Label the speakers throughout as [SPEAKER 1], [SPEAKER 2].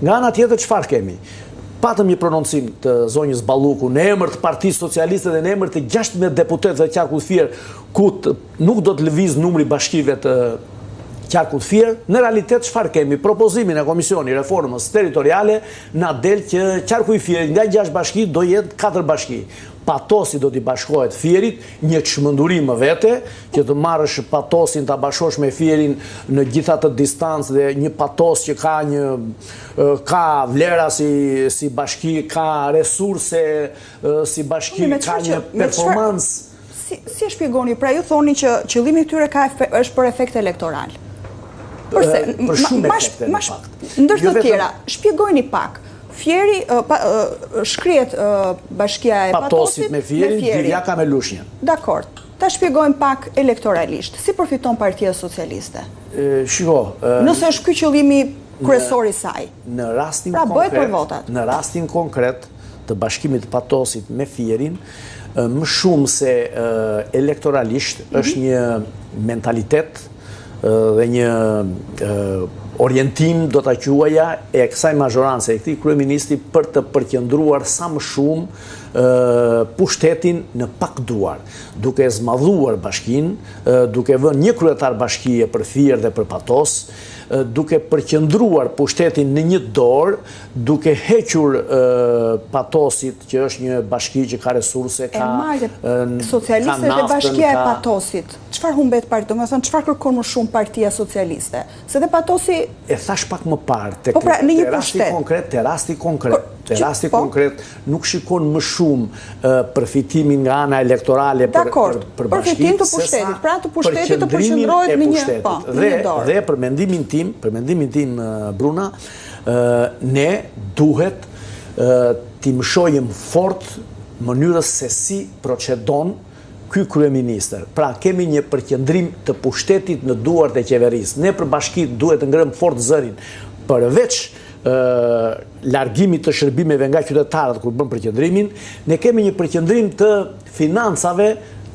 [SPEAKER 1] Nga ana tjetër çfarë kemi? Patëm një prononcim të zonjës Balluku në emër të Partisë Socialiste dhe në emër të 16 deputetëve të qarkut Fier, ku të, nuk do të lëvizë numri i bashkive të qarkut Fier. Në realitet çfarë kemi? Propozimin e Komisionit Reformës Territoriale na del që qarku i Fierit nga 6 bashki do jetë 4 bashki. Patosi do t'i bashkohet Fierit, një çmenduri më vete, që të marrësh Patosin ta bashkosh me Fierin në gjithë atë distancë dhe një Patos që ka një ka vlera si si bashki, ka resurse si bashki, ka një performancë.
[SPEAKER 2] Si si e shpjegoni? Pra ju thoni që qëllimi i tyre ka është për efekt elektoral.
[SPEAKER 1] Përse, për shumë efekte në
[SPEAKER 2] fakt. Ndër të tjera, shpjegojeni pak. Fieri, shkrihet bashkia e
[SPEAKER 1] Patosit me Fierin, Divjaka me Lushnjën.
[SPEAKER 2] Dakord. Ta shpjegojmë pak elektoralisht. Si përfiton Partia Socialiste?
[SPEAKER 1] Shiko,
[SPEAKER 2] Nëse është ky qëllimi kryesor i saj.
[SPEAKER 1] Në rastin pra, konkret, për votat. Në rastin konkret të bashkimit të Patosit me Fierin, më shumë se elektoralisht mhm. është një mentalitet dhe një orientim do ta quaja e kësaj mazhorance e këtij kryeministri për të përqendruar sa më shumë pushtetin në pak duar, duke zmadhuar bashkinë, duke vënë një kryetar bashkie për Fier dhe për Patos, duke përqendruar pushtetin në një dorë, duke hequr Patosit që është një bashki që ka resurse,
[SPEAKER 2] ka socialistët e bashkia e Patosit. Çfarë humbet partia, domethënë çfarë kërkon më shumë Partia Socialiste? Se dhe Patosi
[SPEAKER 1] E thashë pak më parë, tek po pra, në një rasti konkret, te rasti konkret, te rasti po. konkret nuk shikon më shumë përfitimin nga ana elektorale
[SPEAKER 2] për për për bashkitë, përfitim të pushtetit, pra të pushtetit të përqendrohet në një, po,
[SPEAKER 1] në një dorë. Dhe për mendimin tim, për mendimin tim Bruna, ne duhet t'i mëshojmë fort mënyrës se si procedon ky kryeministër. Pra kemi një përqendrim të pushtetit në duart e qeverisë. Ne për bashkitë duhet të ngremë fort zërin. Përveç largimit të shërbimeve nga qytetarët kur bën përqendrimin, ne kemi një përqendrim të financave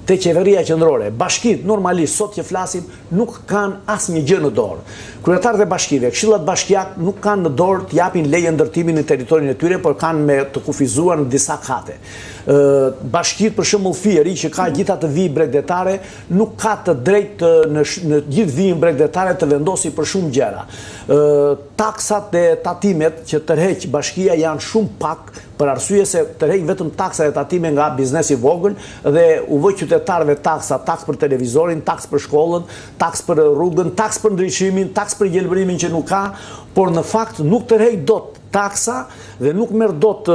[SPEAKER 1] te qeveria qendrore. Bashkitë normalisht sot që flasim nuk kanë asnjë gjë në dorë. Kryetarët e bashkive, këshillat bashkiakë nuk kanë në dorë të japin leje ndërtimi në territorin e tyre, por kanë me të kufizuar në disa kate. Bashkitë, për shembull Fieri, që ka gjithë atë vijë bregdetare, nuk ka të drejtë në në gjithë vijën bregdetare të vendosi për shumë gjëra. Taksat dhe tatimet që tërheq bashkia janë shumë pak për arsye se tërheq vetëm taksa dhe tatime nga biznesi i vogël dhe u vë qytetarëve taksa, taksë për televizorin, taksë për shkollën, taksë për rrugën, taksë për ndriçimin, taksë për gjelbërimin që nuk ka, por në fakt nuk tërheq dot taksa dhe nuk merr dot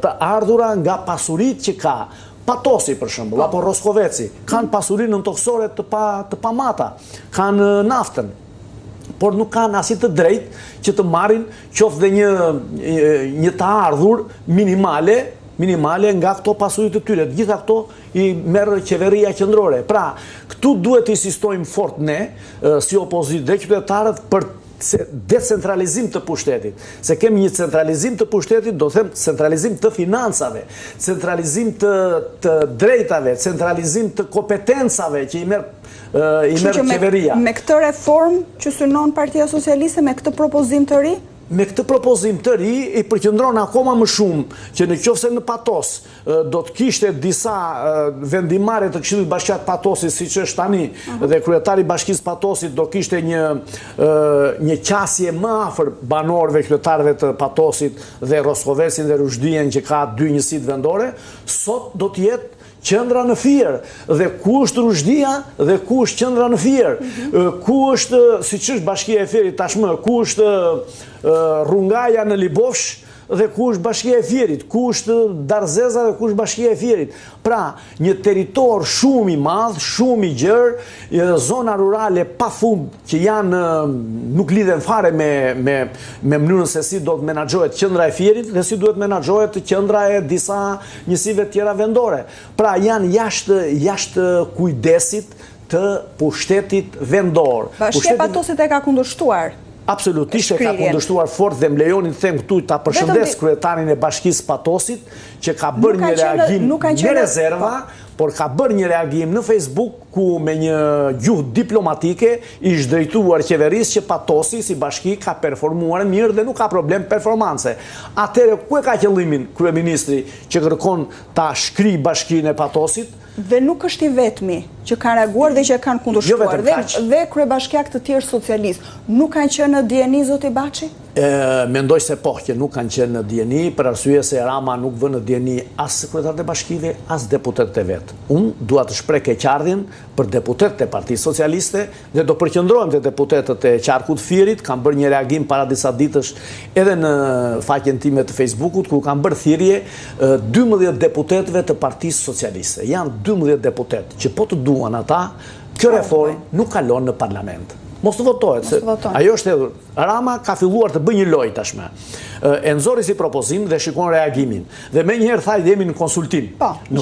[SPEAKER 1] të ardhura nga pasuritë që ka. Patosi për shembull, apo Roskoveci, kanë pasuri nëntokësore të pa të pamata, kanë naftën, por nuk kanë asnjë të drejtë që të marrin qoftë dhe një një të ardhur minimale, minimale nga këto pasuri të tyre. Të gjitha këto i merr qeveria qendrore. Pra, këtu duhet të insistojmë fort ne, si opozitë dhe qytetarët për decentralizim të pushtetit. Se kemi një centralizim të pushtetit, do them centralizim të financave, centralizim të të drejtave, centralizim të kompetencave që i merr i merr qeveria.
[SPEAKER 2] Me këtë reformë që synon Partia Socialiste, me këtë propozim të ri?
[SPEAKER 1] Me këtë propozim të ri i përqendron akoma më shumë që në qoftë se në Patos do të kishte disa vendimmarrje të Këshillit Bashkiak të Patosit siç është tani dhe kryetari i Bashkisë Patosit do kishte një një qasje më afër banorëve, qytetarëve të Patosit dhe Roskovecin dhe Ruzhdijen që ka dy njësitë vendore, sot do të jetë Qendra në Fier dhe ku është Ruzhdia dhe ku është qendra në Fier, mhm. ku është, siç është bashkia e Fierit tashmë, ku është Rrungaja në Libofshë dhe ku është bashkia e Fierit, ku është Darzeza dhe ku është bashkia e Fierit. Pra, një territor shumë i madh, shumë i gjerë, zona rurale pa fund që janë nuk lidhen fare me me me mënyrën se si do të menaxhohet qendra e Fierit dhe si duhet menaxhohet qendra e disa njësive të tjera vendore. Pra janë jashtë jashtë kujdesit të pushtetit vendor.
[SPEAKER 2] Bashkia e Patosit e ka kundërshtuar.
[SPEAKER 1] Absolutisht e ka kundërshtuar fort dhe më lejoni të them këtu ta përshëndes kryetarin e Bashkisë Patosit që ka bërë një reagim me rezerva, po. Por ka bërë një reagim në Facebook ku me një gjuhë diplomatike i është drejtuar qeverisë që Patosi si bashki ka performuar mirë dhe nuk ka problem performance. Atëherë ku e ka qëllimin kryeministri që kërkon ta shkrijë bashkinë e Patosit?
[SPEAKER 2] Dhe nuk është i vetmi që kanë reaguar dhe që e kanë kundërshtuar. Jo dhe, dhe kryebashkiakë të tjerë socialistë nuk kanë qenë në dijeni zoti Baçi?
[SPEAKER 1] Mendoj se po, që nuk kanë qenë në dijeni, për arsye se Rama nuk vë në dijeni as kryetarët e bashkive, as deputetët e vet. Unë dua të shpreh keqardhjen për deputetët e Partisë Socialiste dhe do përqendrohem te deputetët e qarkut të Fierit, kam bërë një reagim para disa ditësh edhe në faqen time të Facebookut ku kam bërë thirrje 12 deputetëve të Partisë Socialiste. Janë 12 deputetë që po të duan ata, kjo reformë nuk kalon në parlament. Mos të votohet, se ajo është hedhur. Rama ka filluar të bëjë një lojë tashmë. E nxori si propozim dhe shikon reagimin. Dhe menjëherë tha jemi në konsultim.
[SPEAKER 2] Po,
[SPEAKER 1] në.